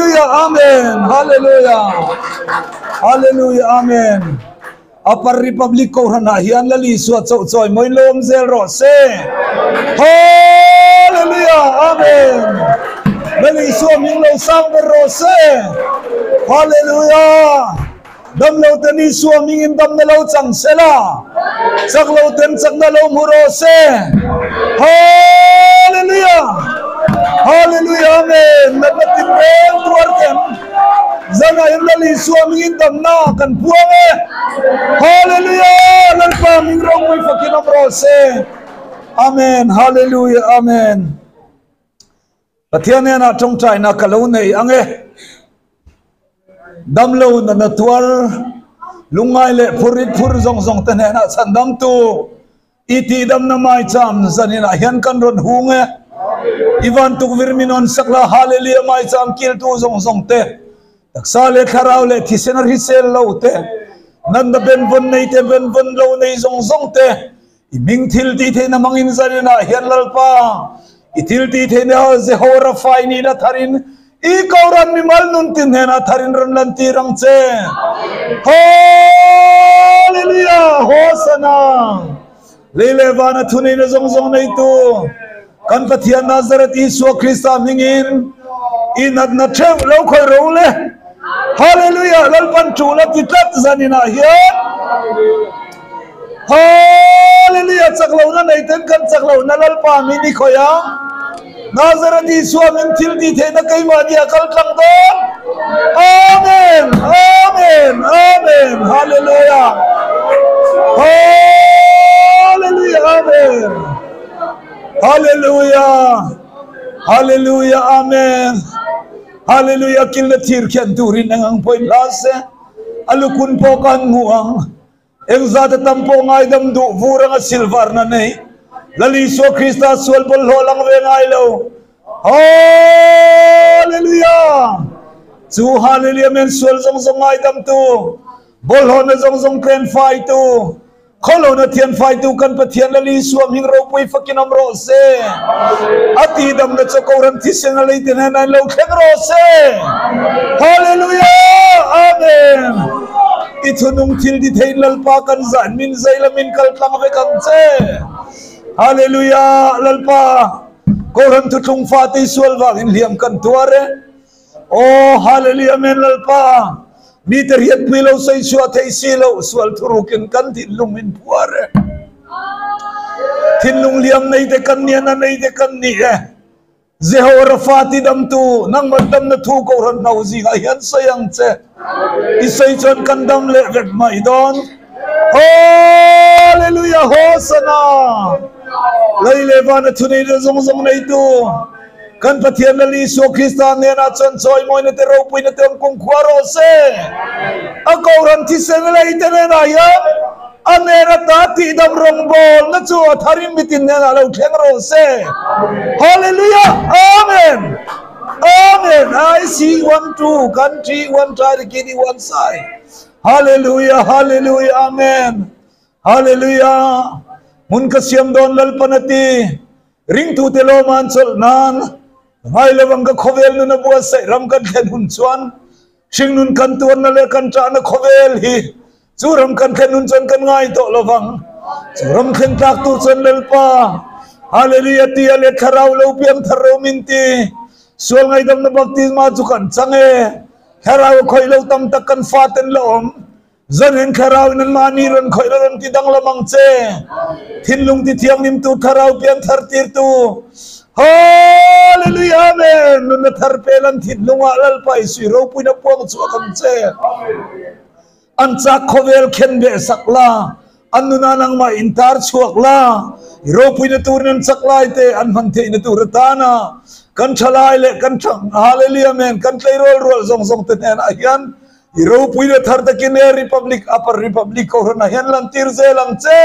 Hallelujah Amen Hallelujah Hallelujah Amen Upper Republic Kohhran ah hian Lal Isua chauh chawi mawi lawm zel rawh se Hallelujah Amen Lal Isua hming lo sang ber rawh se Hallelujah Damlo ten Isua hmingin damna lo chang se la, chaklo ten chakna lo hmu rawh se. Hallelujah! Hallelujah! Amen! Natna tin reng tuar ten zanah in Lal Isua hmingin damna kan puang e. Hallelujah! Lalpa hming ropui fakin awm rawh se. Amen! Hallelujah! Amen! Pathian hnenah tawngtaina ka lo nei ang e. Damlo nana tuar, lungngai leh phurit phur zawng zawng te hnenah chhandamtu i tihdamna maicham zaninah hian kan rawn hung e. I van tukvir min rawn sak la, Haleluia maicham kiltu zawng zawng te, taksa leh thlarau leh thisen a hrisel lo te, natna benvawn nei te, benvawn lo nei zawng zawng te, I hming thil tih theihna hmangin zaninah hian Lalpa, i thil tih theihna Jehorafa i nihna tharin i Koran mimal nun tin hnenah tharin rawn lantir ang che. Hallelujah! Hosanna! Lei leh vana thuneihna zawng zawng neitu kan Pathian Nazareth Isua Krista hmingin i natna theuh lo khawih ro le. Hallelujah! Lalpan tul a ti tlat zaninah hian. Hallelujah! Chak lohna nei ten kan chak lohna Lalpa min i khawih ang. Nazareth Isua min thil tih theihna keimahni a kal tlang dawn. Amen! Amen! Amen! Hallelujah! Hallelujah! Amen! Hallelujah! Hallelujah! Amen! Hallelujah! Kilna thir khian turin eng ang pawhin hla se, a lukun pawh kan hmu ang. Engzat a tam pawh ngaidam duh vur anga silver na nei Lal Isua Krista sual bawlhhlawh lang ve ngai lo. Hallelujah! Chu Hallelujah men sual zawng zawng ngaidam tu, bawlhhlawhna zawng zawng tlen fai tu, khawlona thian fai tu kan Pathian Lal Isua hming ropui fakin awm rawh se. A tihdamna chu Kohhran thisen a leite hnenah in lo thleng rawh se. Hallelujah! Amen! I thunung thil ti thei Lalpa kan zan min zai la min kal tlang vek ang che. Hallelujah! Lalpa, Kohhran thuthlung fate i sual vangin hliam kan tuar e. Aw Hallelujah Amen Lalpa, mite riatpui lo sawi chhuah thei si lo sual thurukin kan thinlung min phuar e. Thinlung liam nei te kan nia na nei te kan ni e. Jehorafa ti damtu nangmah damna thu Kohhran hno zingah hian sawi ang che. I sawi chuan kan dam leh vek mai dawn. Hallelujah Hosanna! Lei leh vana thuneihna zawng zawng neitu kan Pathian Lal Isua Krista hnenah chuan chawimawina te ropuina te awm kumkhua rawh se. A Kohhran thisen lei te hnenah hian a hnen ata tihdam rawngbawlna chu a tharin mitin hnenah lo thleng rawh se. Hallelujah! Amen! Amen! I see one two country one try to get one side. Hallelujah! Hallelujah! Amen! Hallelujah! Hmun ka siam dawn Lalpan a ti. Ringtute lawma an chawlh nan ngai lo ang ka khawvel nun a buatsaih ram kan thlen hun chuan hringnun kan tuarna leh kan ṭahna khawvel hi chu ram kan thlen hun chuan kan ngai tawh lo vang. Chu ram thleng tlak tur chuan Lalpa Hallelujah tia leh thlarau lo piang thar ro min ti. Sual ngaidamna baptisma chu kan chang e. Thlarau a khawih lo tam tak kan faten la awm. Zanin thlarau in anmahni rawn khawih la rawn ti danglam ang che. Thinlung ti thianghlim tu thlarau pian thar tir tu. Hallelujah Amen. Nunna thar pel an thinlung ah Lalpa i sui ropui na puang chhuak ang che. An chak khawvel khen beh sak la. An nuna nangmah in tar chhuak la. I ropui na turin an chak lai te an hman theih na tur atana kan thalai leh kan thang Hallelujah Amen kan tleirawl rual zawng zawng te hnenah hian I ropui leh thar takin e Republic Upper Republic Kohhranah hian lantir zel ang che.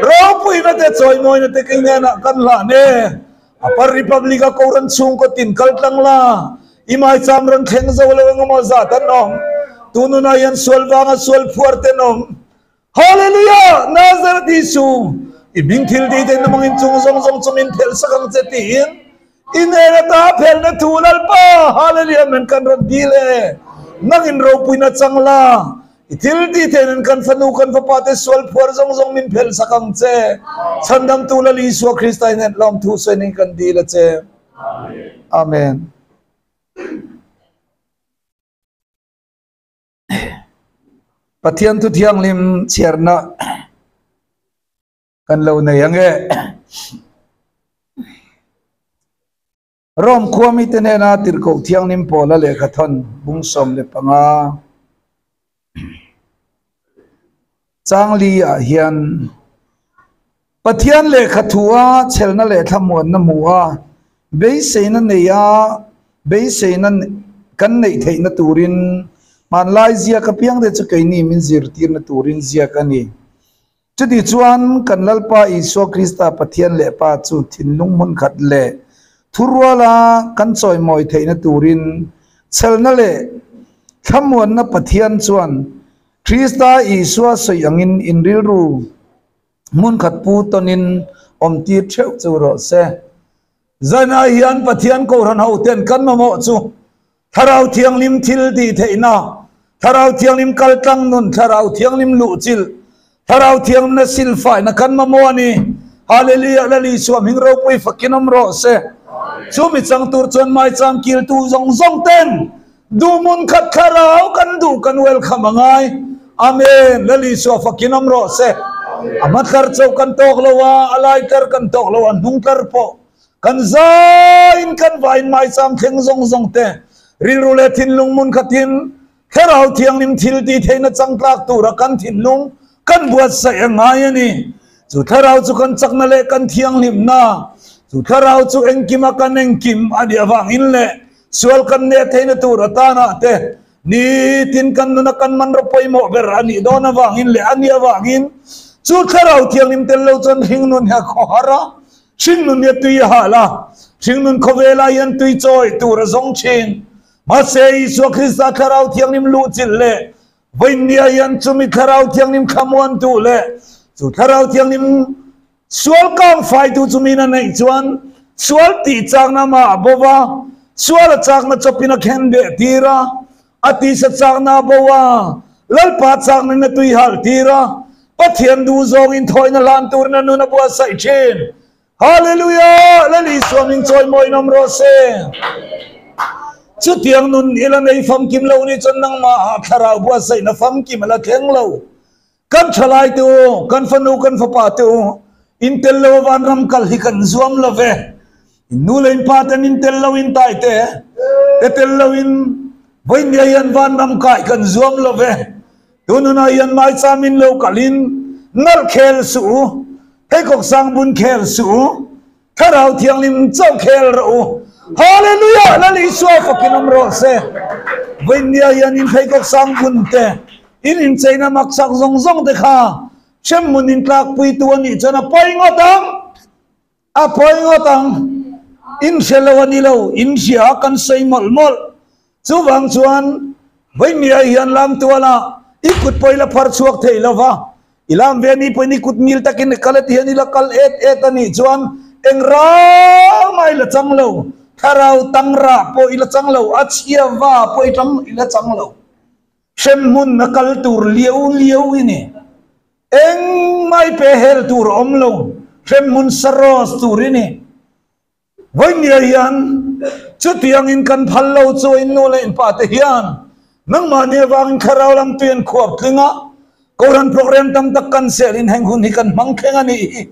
Ropuina te chawimawina te kei hnenah kan hlan e. Upper Republic a Kohhran chhungkaw tin kal tlang la, i maicham rawn thleng zo lo engemaw zat an awm. Tununah hian sual vanga sual phuar te an awm. Hallelujah! Nazareth Isu, i hming thil tih theihna hmangin chung zawng zawng chu min phelh sak ang che tiin. I hnen ata phelna thu Lalpa, Hallelujah Amen kan rawn dil e. Nangin ropuina chang la, i thil tih theihna'n kan fanu kan fapa te sual phuar zawng zawng min phelh sak ang che. Chhandamtu Lal Isua Krista i hnen lawmthu sawiin kan dil a che. Amen. Pathian thu thianghlim chhiarna kan lo nei ang e. Rome khua mite hnena tirhkoh thianghlim Paula lehkha thawn bung 15 changli ah hian Pathian lehkha thua chhelna leh thlamuanna hmu a, beiseina nei a, beiseina kan neih theihna turin hmanlai ziak apiang te chu keini min zirtirna turin ziak a ni. Chuti chuan kan Lalpa Isua Krista Pathian leh Pa chu thinlung hmun khat leh thuruala kan chawimawi theihna turin chhelna leh thlamuanna Pathian chuan Krista Isua sawi angin in rilru hmun khat pu tawnin awm tir theuh chu rawh se. Zanah hian Pathian Kohhran hoten kan mamawh chu Thlarau Thianghlim thil tih theihna, Thlarau Thianghlim kaltlang nun, Thlarau Thianghlim luhchilh, Thlarau Thianghlimna silfaina kan mamawh a ni. Hallelujah! Lal Isua hming ropui fakin awm rawh se. Chu mi chang tur chuan maichang kiltu zawng zawng ten duhmun khat thlarau kan duh kan welcome a ngai. Amen! Lal Isua fakin awm rawh se. A hmatlar chauh kan tawk lo a, a laitlar kan tawk lo a, hnungtlar pawh Kan zaiin kan vain maicham thleng zawng zawng te, rilru leh thinlung hmun khatin Thlarau Thianghlim thil tih theihna changtlak tura kan thinlung kan buatsaih a ngai a ni. Chu Thlarau chu kan chakna leh kan thianghlimna, chu Thlarau chu engkima kan engkim a nih avangin leh sual kan neh theihna tur atana te nitin kan nuna kan manraw pawimawh ber a nih dawn avangin leh a nih avangin chu Thlarau Thianghlim tel lo chuan hringnun hi a khawhar a. Hringnun hi a tui a hal a, hringnun khawvelah hian tui chawi tur a zawng thin. Mahse, Isua Krista Thlarau Thianghlim luhchilh leh vawinia hian chumi Thlarau Thianghlim thlamuantu leh chu Thlarau Thianghlim sual kang faitu chumin a neih chuan sual tih chakna amah a bo va, sual a chakna chawpin a khen beh tir a, a tisa chakna a bo a, Lalpa chakna in a tui hal tir a, Pathian duh zawngin thawina hlan turin a nun a buatsaih thin. Hallelujah! Lal Isua min chawimawiin awm rawh se. Chutiang nun i la nei famkim lo ni chuan nangmah ah thlarau buatsaihna famkim a la thleng lo. Kan thalai te u, kan fanu kan fapa te u, in tel lo a vanram kal hi kan zuam lo ve. In nu leh in pa ten in tel lo in tai te, te tel lo in vawinia hian vanram kai kan zuam lo ve. Tununah hian maicham in lo kal in nalh khel suh u, pheikhawk sang bun khel suh u, Thlarau Thianghlim chauh khel rawh u. Hallelujah! Lal Isua fakin awm rawh se. Vawinia hian in pheikhawk sang bun te, in incheina maksak zawng zawng te kha hremhmun in tlakpuitu a nih chuan a pawi ngawt ang. A pawi ngawt ang. In hre lo a ni lo, in hria a kan sawi mawlh mawlh. Chuvang chuan Vawinia hian lam tuala i kut pawh i la phar chhuak thei lo va, i lam ve ni pawhin i kut ngil takin i kal a ti hian i la kal et et a nih chuan eng rama i la chang lo, thlarau tang rah pawh i la chang lo, a chhia va pawh i tang i la chang lo. Hremhmun a kal tur liau liau i ni. Engmah i pe hel tur a awm lo, hremhmun saros tur i ni. Vawinia hian chutiangin kan phal lo chu in nu leh in pa te hian nangmahni avangin thlarau lam tui an khuap tling a, Kohhran program tam tak kan selin heng hun hi kan hmang thleng a nih hi.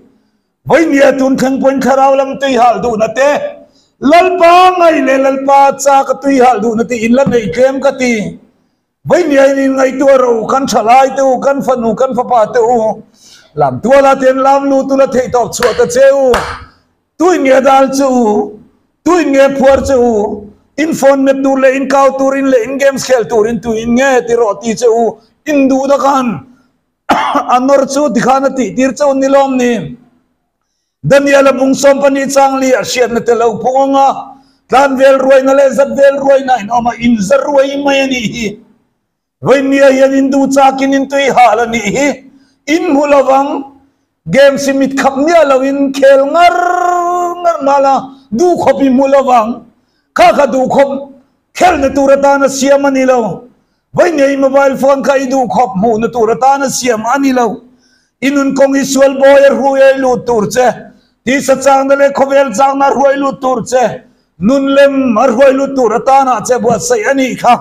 Vawinia tun thleng pawhin thlarau lam tui hal duhna te, Lalpa ngaih leh Lalpa chak a tui hal duhna te in la nei tlem ka ti. Vawinia in inngaihtuah rawh u, kan thalai te u, kan fanu, kan fapa te u, lam tuala te an lam lut ula theihtawp chhuah ta che u. Tuin nge dal che u? Tuin nge phuar che u? In phone met tur leh in kau turin leh in games khel turin tuin nge ti rawh ti che u? In duh dak an a nawr chu tikhan a tih tir che u ni lawm ni? Daniel-a bung 12 chang li a hriatna te lo phung ang a, tlan vel ruaina leh zat vel ruaina in awm a, in za ruai mai a nih hi. Vawinia hian in duh chakin in tui hal a nih hi. In hmu lovang. Games hi mit khap miah loin khel ngar ngar nghal a. Duh khawp i hmu lovang. Kha kha duh khawp khelna tur atana siam a ni lo. Vawi ngei mobile phone kha i duh khawp hmuhna tur atana siam a ni lo. I nun kawng i sual bawi a hruai lut tur che, tisa changna leh khawvel changna a hruai lut tur che, nun lem a hruai lut tur atana che buatsaih a nih kha.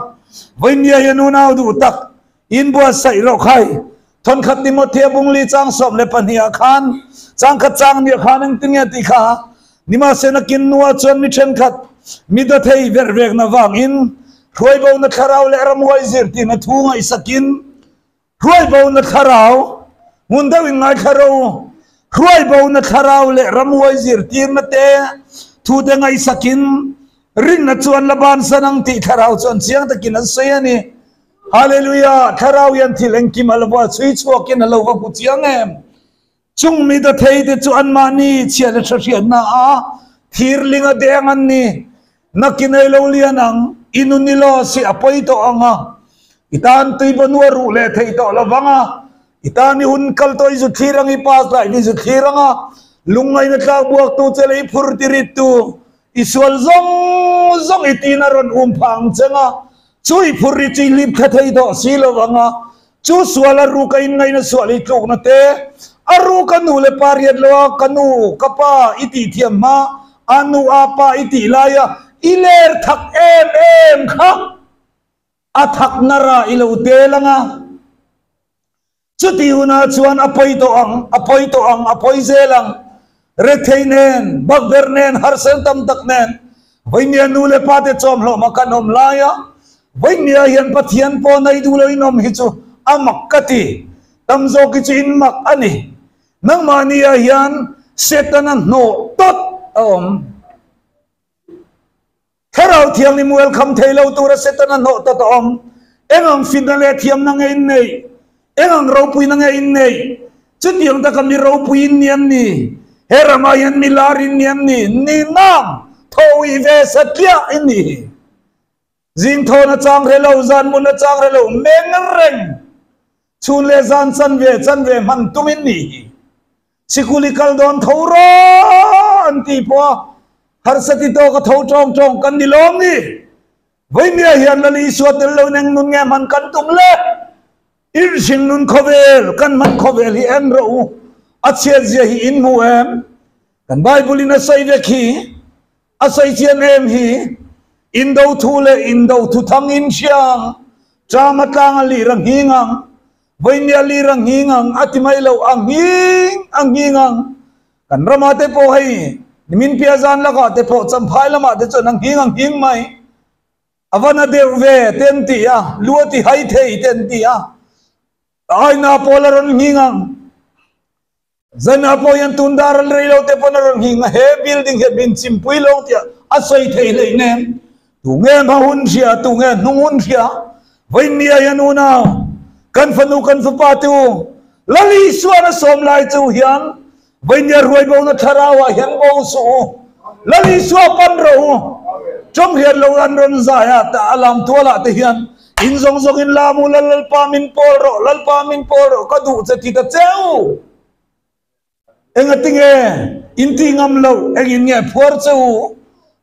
Vawi nia hian unau duh tak in buatsaih rawh khai. Thawnkhat Timothea bungli chang 12 ah khan changkhat chang nia khan engtin nge tih kha nimahsela kin nua chuan mi thenkhat mi dawthei verh vekna vangin hruaibona thlarau leh ramhuai zirtirna thu ngaihsakin hruaibona thlarau hmun deuh in ngaithla ro hruaibona thlarau leh ramhuai zirtirna te thu te ngaihsakin rinna chuan la bansan ang tih thlarau chuan chiang takin an sawi a ni. Hallelujah! Thlarau hian thil engkim a lo va chhui chhuakin a lo va hmu chiang em? Chung mi dawthei te chu anmahni chhia leh hre hriatna a thirling a deng an ni. Nakin ei lo lian ang, i nun i lo si a pawi tawh ang a, i tan tui baw nuar ruh leh thei tawh lo vang a, i tan i hun kal tawh i zu thlir ang, i pass lai i zu thlir ang a, lungngaihna tlak buak tu che leh i phur ti rit tu, i sual zawng zawng i tin a rawn um phah ang cheng a, Chu i phur ri chu i hlip thla thei tawh si lo vang a, chu sual a ru ka inngaihna sual i tlukna te, a ru ka nu leh pa riat lo a, ka nu, ka pa i tih thiam hma, a nu a pa i tih lai a, i ler thak em em kha a thak nara i lo tel ang a. Chuti hunah chuan a pawi tawh ang, a pawi tawh ang, a pawi zel ang. Rethei nen, bakberh nen, harsel tam tak nen, Vawinia nu leh pa te chawmhlawm a kan awm lai a, Vawinia hian Pathian pawh nei duh loin awm hi chu a mak ka ti. Tam zawk hi chu in mak a ni. Nangmahniah hian Setana hnawh tawt a awm. Thlarau Thianghlim welcome thei lo tura Setana hnawh tawt a awm. Eng ang fitna leh thiamna nge in neih? Eng ang ropuina nge in neih? Chutiang taka mi ropui in ni em ni? He ramah hian mi lar in ni em ni? Ni nang! Thawih ve satliah in nih hi. Zing thawn a chang hre lo, zan mun a chang hre lo, meng reng chhun leh zan chanve chanve hman tum in nih hi. Sikul i kal dawn tho rawh an tih pawh a harsa ti tawk a tho tawng tawng kan ni lawm ni. Vawimia hian Lal Isua tel lo in eng nun nge hman kan tum le? Inhring nun khawvel kan hman khawvel hi en rawh u, a chhiat zia hi in hmu em? Kan Bible in a sawi vek hi, a sawi chian em hi, Indo thu leh indo thu thang in hria ang, Chama tlang a lir a nghing ang, Vawinia lir a nghing ang, a ti mai lo, a nghing a nghing ang. Kan ramah te pawh hei, nimin pia zan lakah te pawh Champhai lamah te chuan a nghing a nghing mai. A va na deuh ve te an ti a, lu a ti hai thei te an ti a, aina pawl a rawn nghing ang. Zana pawh hian tun dar an rei lo te pawn a rawn nghing a, he building hian min chimpui lo tih a sawi thei hleih nem. Tu nge hma hun hria, tu nge hnung hun hria? Vawinia hian unau, kan fanu kan fapa te u, Lal Isuan a sawm lai chu hian vawinia ruaibona thlarauah hian bo suh u, Lal Isua pan rawh u. Tawng hian lo an rawn zai a, a lam tualah te hian in zawng zawng in lam u, Lal Lalpa min pawl rawh, Lalpa min pawl rawh, ka duh che ti ta cheu. Engatinge in tih ngam loh, engin nge phuar che u,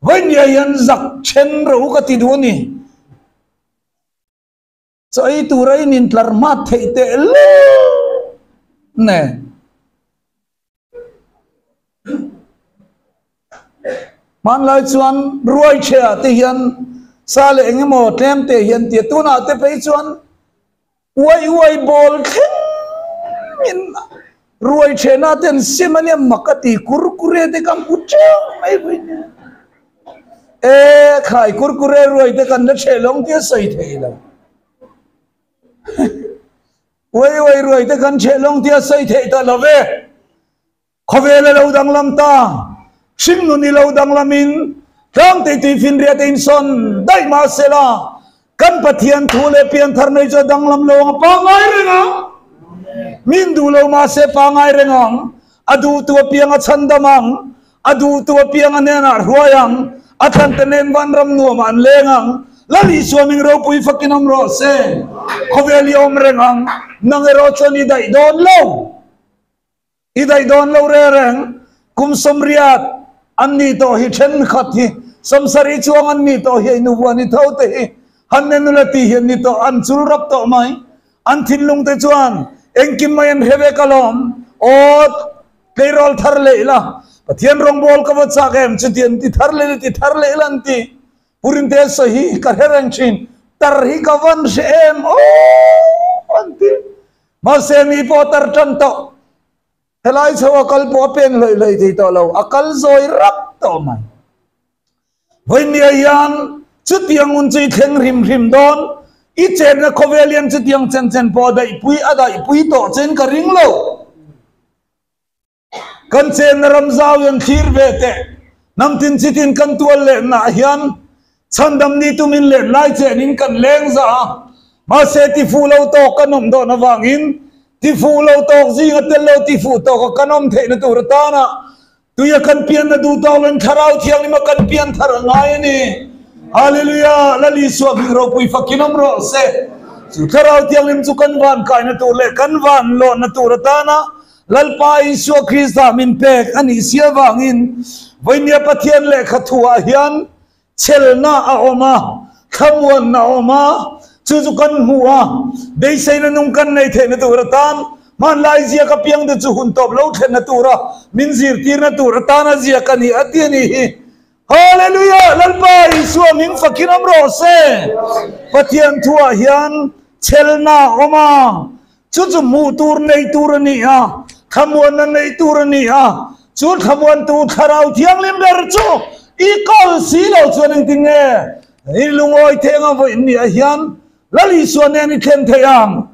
vawinia hian zak then rawh u ka ti duh a ni. Chaw ei tura in intlar hmat theih teh lul nen. Hmanlai chuan ruai chhia te hian sa leh eng emaw tlem te hian tia tunah te phei chuan uai uai bawl thleng in ruai chhena te an sim a nia mak a ti kurkure te ka hmu teuh mai mai nia. E khai kurkure ruai te kan la chhe lawng tia sawi thei lo. Uai uai ruai te kan chhe lawng tia sawi thei ta lo ve. Khawvel a lo danglam ta, hringnun i lo danglamin tlangtei tuifinriat a insawn daih mahsela kan Pathian thu leh pianthar nei chu a danglam lo ang a pangngai reng ang. Min duh lo mahse pangngai reng ang, a duhtu apiang a chhandam ang, a duhtu apiang a hnenah hruai ang, a thlante nen vanram nuamah an leng ang. Lal Isua ming ropui fakin awm rawh se. Khawvel i awm reng ang, nang erawh chuan i daih dawn lo. I daih dawn lo re reng, kum 80. An ni tawh hi thenkhat hi 70 chuang an ni tawh hi a inuvuan i tho te hi han ne nula ti hi an ni tawh an chul rap tawh mai. An thinlung te chuan engkim mai an hre vek alawm. Aw tleirawl thar leh ila Pathian rawngbawl ka va chak em chuti an ti thar leh ila ti thar leh ila an ti. Purinte a sawi hi ka hre reng thin tar hi ka van hre em aw an ti. Mahse mi pawh tar tan tawh. Helai chho a kal pawh a pen hlawih hlawih thei tawh lo, a kal zawi rap tawh mai. Vawinia hian chutiang hun chu i thleng hrim hrim dawn, i chenna khawvel hian chutiang chen chen pawh a daihpui a daihpui tawh chein ka ring lo. Kan chenna ram zau hian thlir ve teh, hnam tin chitin kan tual lehnaah hian chhandam ni tumin len lai chenin kan leng za a, mahse tifuh lo tawk kan awm dawn avangin tifuh lo tawk zinga tel lo tifuh tawka kan awm theihna tur atana tuia kan pianna duh tawk loin Thlarau Thianghlima kan pian thar a ngai a ni. Hallelujah! Lal Isua hming ropui fakin awm rawh se. Chu Thlarau Thianghlim chu kan van kaina tur leh kan van lawnna tur atana Lalpa Isua Krista min pek a nih si avangin vawinia Pathian lehkha thuah hian Chelna a awm a, thlamuanna a awm a, chu chu kan hmu a, beiseina nung kan nei theihna tur atan hmanlai ziak apiang te chu hun tawp lo thlenna tura min zirtirna tur atana ziak a ni a ti a ni hi. Hallelujah! Lalpa Isua min fakin awm rawh se! Pathian thuah hian chelna a awm a, chu chu hmuh tur nei tur a ni a, thlamuanna nei tur a ni a, chu thlamuantu Thlarau Thianghlim ber chu i kal si lo chuan engtin nge i lungawi thei anga vawiin niah hian Lal Isua nen i thlen thei ang?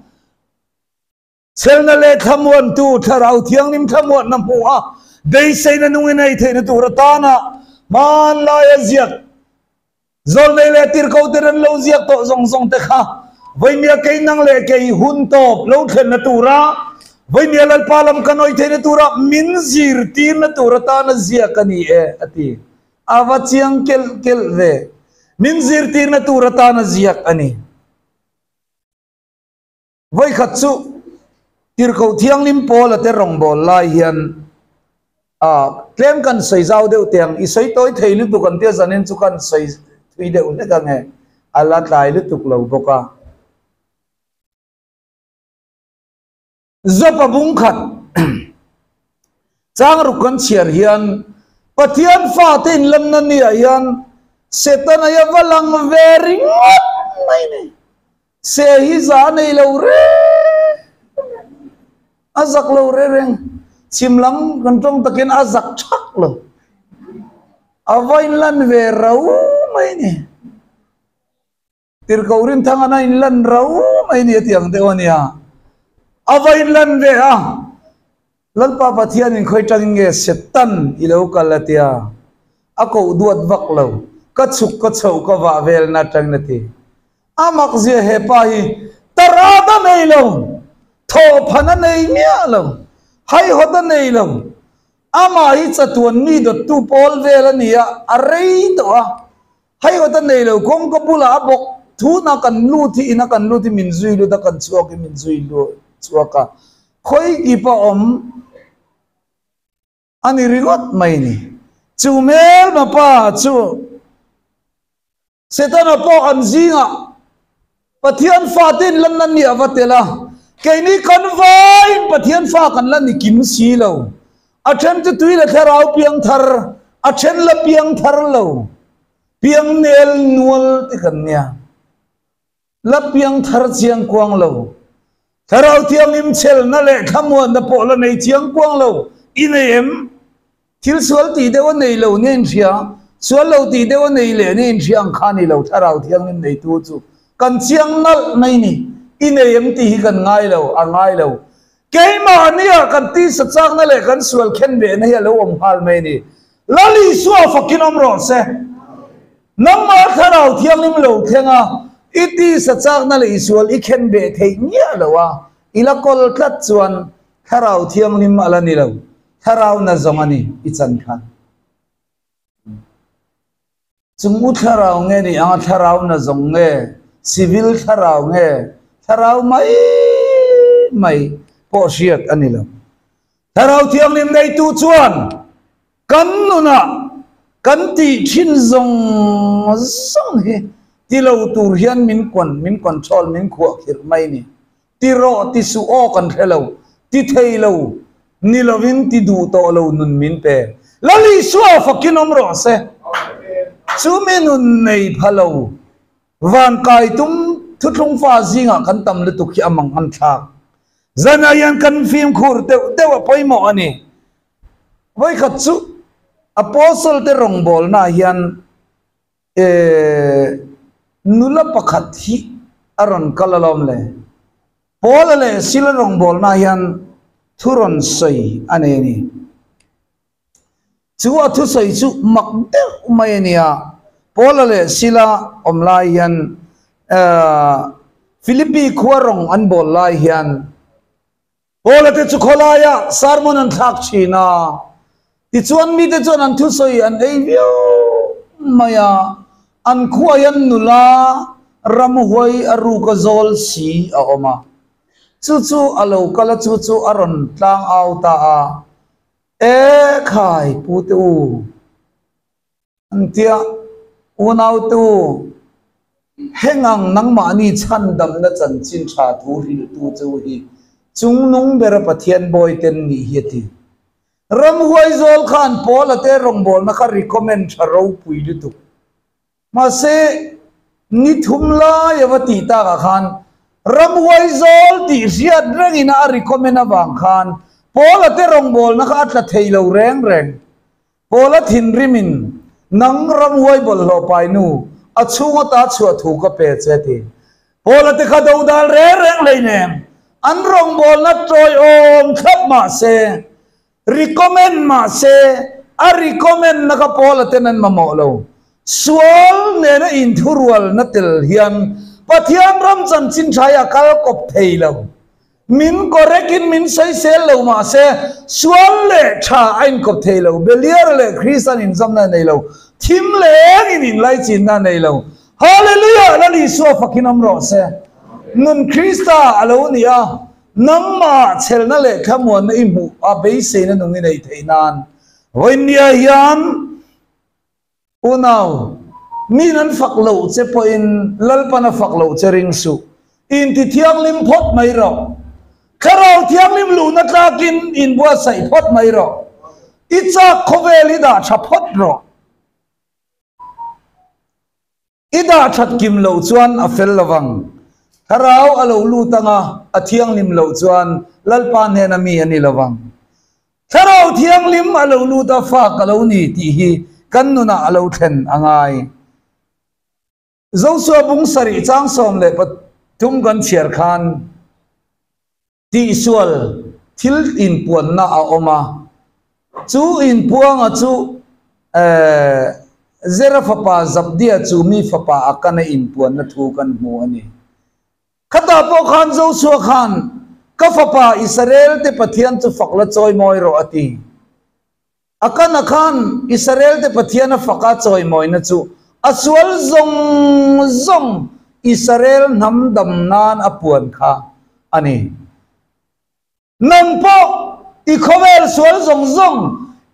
Chelna leh thlamuantu Thlarau Thianghlim thlamuanna hmuh a, beiseina nung i nei theihna tur atana hmanlaia ziak Zawlnei leh tirhkoh ten an lo ziak tawh zawng zawng te kha Vawimia kei nang leh kei hun tawp lo thlenna tura Vawimia Lalpa lam ka nawi theihna tura min zirtirna tur atana ziak a ni e a ti. A va chiang kelh kelh ve. Min zirtirna tur atana ziak a ni. Vawikhat chu Tirhkoh Thianghlim Paula te rawngbâwl lai hian tlem kan sawi zau deuh teh ang, i sawi tawi thei lutuk ang tia zanin chu kan sawi thui deuh hlek ang e, a la tlai lutuk lo bawk a. Zawpa bung khat chang ruk kan chhiar hian Pathian fate inlanna niah hian Setana hi a va lang ve ringawt mai ni. Se hi za nei lo reng a zak lo re reng chhim lam kan tawng takin a zak thak lo a va inlan ve rau mai ni. Tirhkoh Rinthang an a inlan rau mai ni a ti ang deuh a nia. A va inlan ve a, Lalpa Pathian in khawi tangin nge Setan i lo kal a tia, a koh duat vak lo, ka chhuk ka chhoh ka vah velna atangin a ti. A mak zia he pa hi tar at a nei lo, thawhphan a nei miah lo, haihawt a nei lo, amah hi chatuan mi dawttu pawl vel a ni a, a rei tawh a, Hei awt a nei lo, kawngka bulah a bawk thuna kan lut hi ina kan lut hi min zui lut a, kan chhuak hi min zui lut chhuak a, khawi kip a awm a ni ringawt mai ni. Chu hmelma pa chu Setana pawh an zingah Pathian fate in lan na ni a va tel a, keini kan vaiin Pathian fa kan la ni kim si lo. A then chu tui leh thlarau piang thar, a then la piang thar lo. Piang nel nual te kan nia. La piang thar chiang kuang lo. Thlarau thianghlim chhelna leh thlamuanna pawh la nei chiang kuang lo. I nei em? Thil sual tih deuh a nei lo nia inhria, sual lo tih deuh a nei leh nia inhria ang kha a ni lo, Thlarau Thianghlim neitu chu kan chiang nalh mai ni, i nei em tih hi kan ngai lo, a ngai lo. Keimahnia kan tisa chakna leh kan sual khen behna hi a lo awm nghal mai ni. Lal Isua fakin awm rawh se. Nangmah Thlarau Thianghlim lo thleng a, i tisa chakna leh i sual i khen beh theih ngiah lo a, i la kawl tlat chuan Thlarau Thianghlim a la ni lo. Thlarau na zawng a ni i chan kha. Chung u thlarau nge ni anga thlarau na zawng nge, civil thlarau nge, thlarau mai mai pawh hriat a ni lo. Thlarau Thianghlim neitu chuan kan nunah. Kan tih thin zawng zawng hi ti lo tur hian min kon, min control, min khuah khirh mai ni. Ti rawh ti suh aw kan hre lo, ti thei lo ni lovin ti duh tawh lo nun min pe. Lal Isua fakin awm rawh se. Chumi nun nei pha lo van kai tum thuthlung fa zingah kan tam lutuk hi a mang an thlak. Zanah hian kan fimkhur deuh deuh a pawimawh a ni. Vawikhat chu Apostle te rawngbawlnaah hian nula pakhat hi a rawn kal alawm le. Paula leh Sila rawngbawlnaah hian thu rawn sawi a nei a ni. Chu a thusawi chu mak deuh mai a nia. Paula leh Sila awm lai hian Philippi khua rawng an bawl lai hian Paula te chu khawlaiah sermon an thlak thin a, tichuan mite chuan an thusawi an ei viau mai a, an khuah hian nula ramhuai a ruk a zawl si a awm a, chu chu a lo kal a, chu chu a rawn tlang au ta a, E khai pu te u, an tia, unau te u, heng ang nangmahni chhandamna chanchin tha thu hrilhtu che u hi chungnung bera Pathian bawiten nih hi a ti. Ramhuai zawl khan Paula te rawngbawlna kha recommend tha ropui lutuk. Mahse, ni thum lai a va tih takah khan Ramhuai zawl tih hriat rengin a recommend avang khan Paula te rawngbawlna kha a tla thei lo reng reng. Paula thinrimin, Nang ramhuai bawlhhlawh pai nu, a chhung ata chhuah thu ka pe che ti. Paula te kha dodal reng reng hleinem, an rawngbawlna tawiawm thlap mah se, recommend mah se, a recommend na kha Paula ten an mamawh lo. Sual nena inthurualna tel hian Pathian ram chanchin tha hi a kal kawp thei lo. Min correct in min sawisel lo mahse sual leh tha a inkawp thei lo, Beliar leh Krista an inzamna a nei lo, thim leh engin inlaichinna a nei lo. Hallelujah! Lal Isua fakin awm rawh se. Nun Krista a lo ni a, nangmah chhelna leh thlamuanna i hmuh a beiseina nung i neih theih nan vawinia hian Unau, min an fak loh che pawhin Lalpan a fak loh che ring suh. Inti thianghlim phawt mai rawh. Thlarau thianghlim luhna tlakin inbuatsaih phawt mai rawh. I chak khawvel i dah tha phawt rawh. I dah that kim loh chuan a fel lovang. Thlarau a lo lut anga a thianghlim loh chuan Lalpa hnena mi a ni lovang. Thlarau Thianghlim a lo lut a, fa ka lo ni tih hi kan nunah a lo thlen a ngai. Josua bung sarih chang 13 kan chhiar khan tihsual thil inpuanna a awm a, chu inpuanga chu Zera fapa Zabdia chu mi fapa Akana inpuanna thu kan hmu a ni. Khatah pawh khan Joshua khan, Ka fapa Israel te Pathian chu fak la chawimawi rawh a ti. Akana khan Israel te Pathian a fak a chawimawina chu a sual zawng zawng Israel hnam dam nan a puan kha a ni. Nang pawh i khawvel sual zawng zawng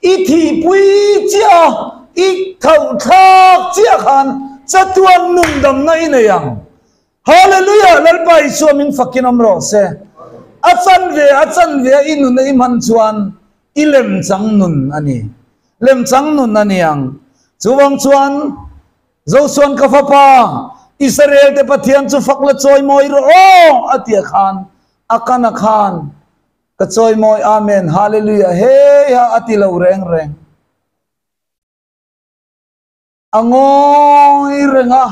i thihpui chiah a, i thauhthlak chiah khan chatuan nundamna i nei ang. Hallelujah! Lalpa Isua min fakin awm rawh se. A chanve a chanve a i nun a i hman chuan i lemchang nun a ni. Lemchang nun a ni ang. Chuvang chuan Josuan ka fapa, Israel te Pathian chu fak la chawimawi rawh aw a tia khan A kan a khan ka chawimawi Amen Hallelujah hei ha a ti lo reng reng. A ngawi reng a,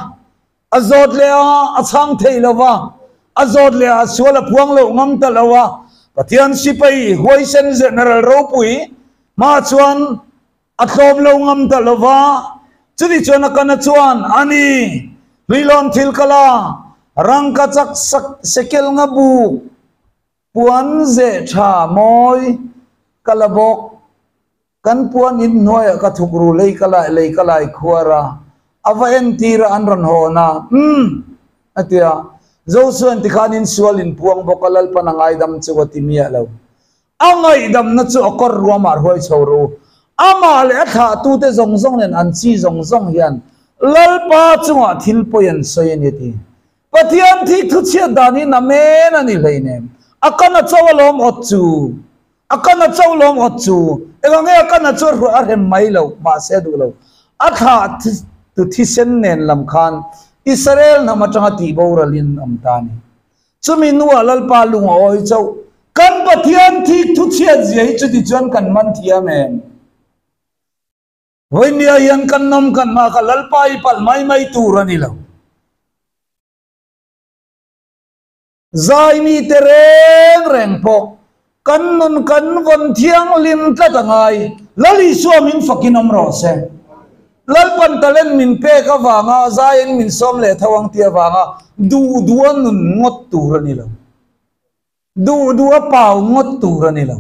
a zawt leh a, a chhang thei lo va, a zawt leh a, sual a phuang loh ngam ta lo a, Pathian sipai huaisen General ropui hma chuan a tlawm lo ngam ta lo va, chuti chuan a kana chuan a ni, Hluilawn thil ka la, rangka chak sak sekel nga buk puan zeh tha mawi ka la bawk, kan puan in hnuaiah ka thuk ru lei ka lai lei ka lai khuar a, a va entir a an rawn hawn a, umm a ti a, Joshua-in tikhanin sual in puang bawk a Lalpan a ngaidam chu a ti miah lo. A ngaihdamna chu a kawr ruamah hruai chho ru. Amah leh a thlahtute zawng zawng nen an chi zawng zawng hian Lalpa chungah thil pawi an sawi a ni a ti. Pathian thik thu chhiat dan hi namen a ni hleinem. A kan a cho alawm awt chu. A kan a cho lawm awt chu. Engah nge a kan a chu a hrem mai lo, mahse a duh lo. A thlah tu thisen nen lam khan Israel hnam atanga tih boralin awm ta a ni. Chumi hnuah Lalpa lung a awi chauh. Kan Pathian thik thu chhiat zia hi chuti chuan kan man thiam em? Vawinia hian kan nawm kan hma kha Lalpa hi palh mai mai tur a ni lo. Zai mite reng reng pawh kan nun kan vawn thianghlim tlat a ngai. Lal Isua min fakin awm rawh se. Lalpan talent min pek avanga zaiin min sawm leh tho ang tih avanga duh duha nun ngawt tur a ni lo. Duh duha pau ngawt tur a ni lo.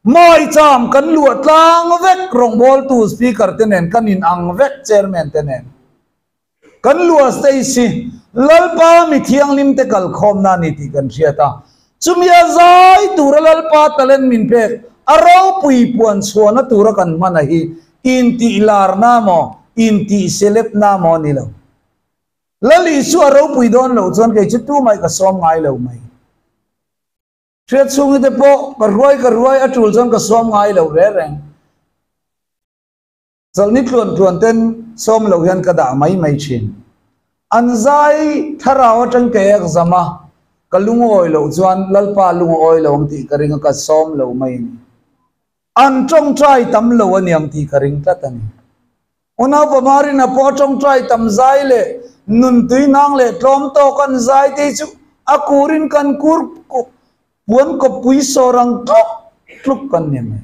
Maicham kan luah tlang vek rawngbawltu speaker te nen kan inang vek chairman te nen. Kan luah Stacy, Lalpa mi thianghlim te kal khawmna a ni tih kan hriat a. Chumi a zai tura Lalpa talent min pek, a ropui puan chhuahna tura kan hman a hi intih larna maw, intih selepna maw a ni lo. Lal Isua ropui dawn loh chuan kei chu tumah ka sawm ngai lo mai. Hriat chhungi te pawh ka ruai ka ruai a tul chuan ka sawm ngai lo reng reng. Chawlhni tluan tluan ten sawm lo hian ka dah mai mai thin. An zai thlarau atang ka ek zam a, ka lungawi loh chuan Lalpa lungawi lo ang tih ka ring a, ka sawm lo mai a ni. An tawngtai tam lo a niang tih ka ring tlat a ni. Unau Pamarin a pawh a tawngtai tam zai leh nuntui nang leh tlawm tawk an zai te hi chu a kurin kan kur puan kawppui sawr ang tluk tluk kan ni mai.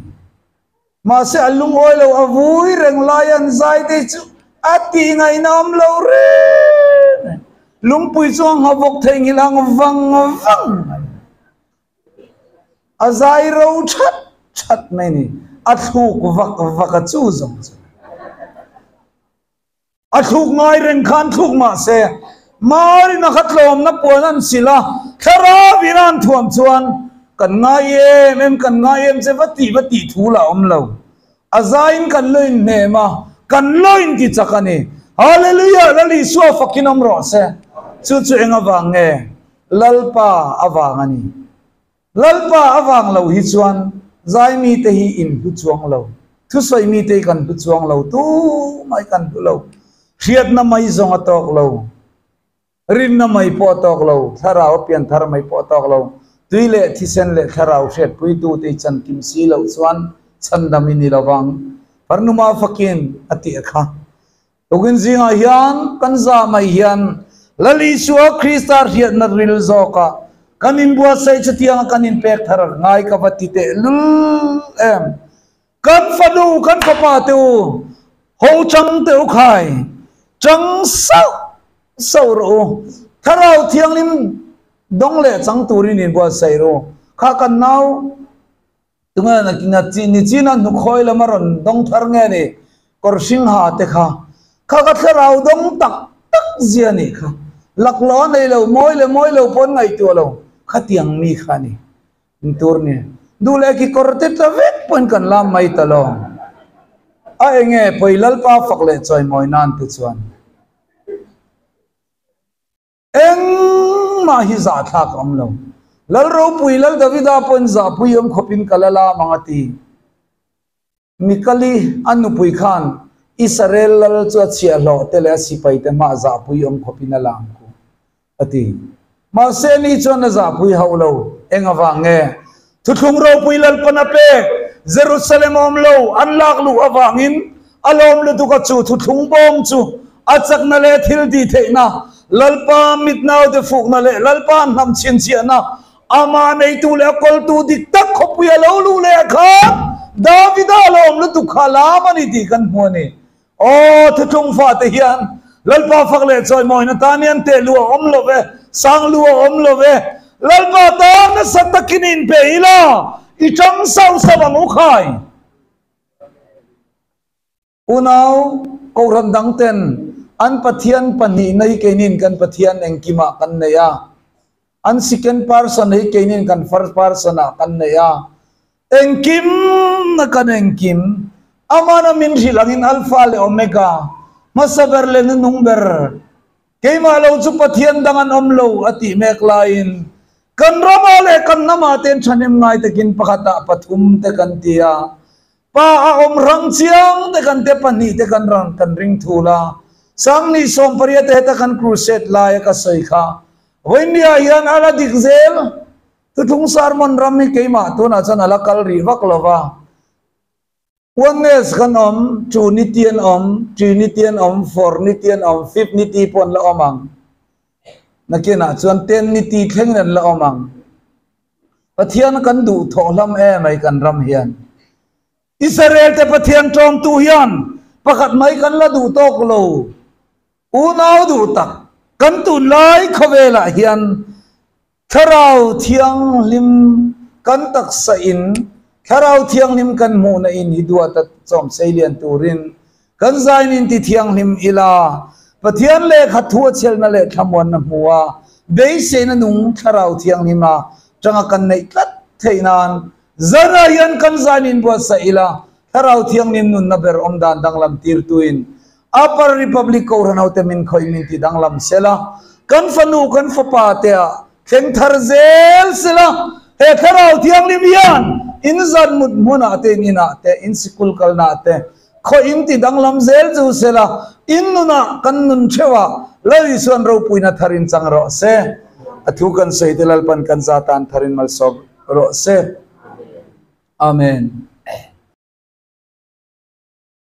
Mahse a lungawi lo a vui reng lai an zai te chu a tih ngaihna awm lo reng reng. Lungpui chu a nghavawk theihnghilh ang vang vang mai. A zai ro that that mai ni. A thluk vak vak a chu zawng chu. A thluk ngai reng khan thluk mah se, Marin a kha tlawmna puan an sil a, thlarau in a an thuam chuan, Kan ngai em em, kan ngai em che va tih va tih thu lah awm lo. A zaiin kan lo inhnem a, kan lo inti chak a ni. Hallelujah! Lal Isua fakin awm rawh se. Chu chu eng avang nge? Lalpa avang a ni. Lalpa avang lo hi chuan zai mite hi in hlu chuang lo, thusawi mite hi kan hlu chuang lo, tumah hi kan hlu lo. Hriatna mai zawng a tawk lo, rinna mai pawh a tawk lo, thlarau a pian thar mai pawh a tawk lo. Tui leh thisen leh thlarau hriatpuitute hi chan kim si loh chuan chhandam i ni lo vang. Farnuma fakin a tih a kha. Tukin zingah hian kan za mai hian Lal Isua Krista hriatna ril zawkah kan inbuatsaih chutianga kan inpek thar ngai ka va ti teh lul em. Kan fanu kan fapa te u, ho chang te u khai, chang sauh sauh rawh u, Thlarau Thianghlim dawng leh chang turin inbuatsaih ru. Kha kan nau Tunge ni china hnukhawi lam a rawn dawng thar nge ni? Kawr hring ha te kha. Kha ka thlarau dawng tak tak zia nih kha. Laklawh a nei lo, mawi leh mawi lo pawh an ngaihtuah lo. Khatiang mi kha a ni. In tur ni. Duh leh ki kawr te tla vek pawhin kan lam mai ta lo. A enge pawi Lalpa fak leh chawimawi nan te chuan. Engmah hi zahthlak a awm lo. Lal ropui Lal Davida pawhin zahpui awm khawpin ka la lam ang a ti. Mikali a nupui khan Israel lal chu a chhiahhlawh te leh a sipai te hmaah zahpui awm khawpin a lam ku a ti. Mahse ni chuan a zahpui hauh lo. Eng avang nge? Thuthlung ropui Lalpan a pek Jerusalem a awm lo an lak luh avangin a lawm lutuk a chu thuthlung bawm chu a chakna leh thil tih theihna Lalpa mitnaute fukna leh Lalpa hnam chhinchhiahna amah neitu leh a kawltu dik tak khawpui a lo luh leh a khan Davida a lawm lutuk kha lam a ni tih kan hmu a ni. Aw thuthlung fate hian Lalpa fak leh chawimawi na tan hian teh lu a awm lo ve, sang lu a awm lo ve. Lalpa tan nasa takin in pe ila, i tang sauh sauh ang u khai. Unau Kohhran dang ten an Pathian pahnihna hi keinin kan Pathian engkimah kan nei a. An second person hi keinin kan first person ah kan nei a. Engkim na kan engkim. Amana min hrilh angin Alpha leh Omega, hmasa ber leh nunung ber, keimah lo chu Pathian dang an awm lo a tih mek laiin kan ramah leh kan hnamah te thahnem ngai takin pakhatah pathum te kan ti a, Pa a awm rang chiang te kan te pahnih te kan rang kan ring thul a, Sangni 18 te heta kan crusade laia ka sawi kha Vawinia hian a la dik zel. Thuthlung sermon ram hi keimah tunah chuan a la kal rih vak lo va. Oneness kan awm, Trinity an awm, Trinity an awm, Fournity an awm, Fifnity pawh an la awm ang. Nakinah chuan Tennity thlengin an la awm ang. Pathian kan duh thawh hlam em ai kan ram hian. Israel te Pathian tawngtu hian pakhat mai kan la duh tawk lo. Unau duh tak, kan tunlai khawvelah hian Thlarau Thianghlim kan taksa in Thlarau Thianghlim kan hmuhna in hi duat a chawm seilian turin kan zain in ti thianghlim ila, Pathian lehkha thu a chhelna leh thlamuanna hmu a, beiseina nung Thlarau Thianghlima tanga kan neih tlat theih nan zanah hian kan zain in buatsaih ila, Thlarau Thianghlim nunna ber awm dan danglam tirtuin Upper Republic Kohhran hote min khawih min ti danglam sela, kan fanu kan fapa te ah thleng thar zel sela, he Thlarau Thianghlim hian in zan mut hmunah te in inah te in sikul kalnaah te khawih in ti danglam zel chu sela, in nunah kan nun theuhah Lal Isuan ropuina thar in chang rawh se. A thu kan sawi te Lalpan kan za tan thar in malsawm rawh se. Amen.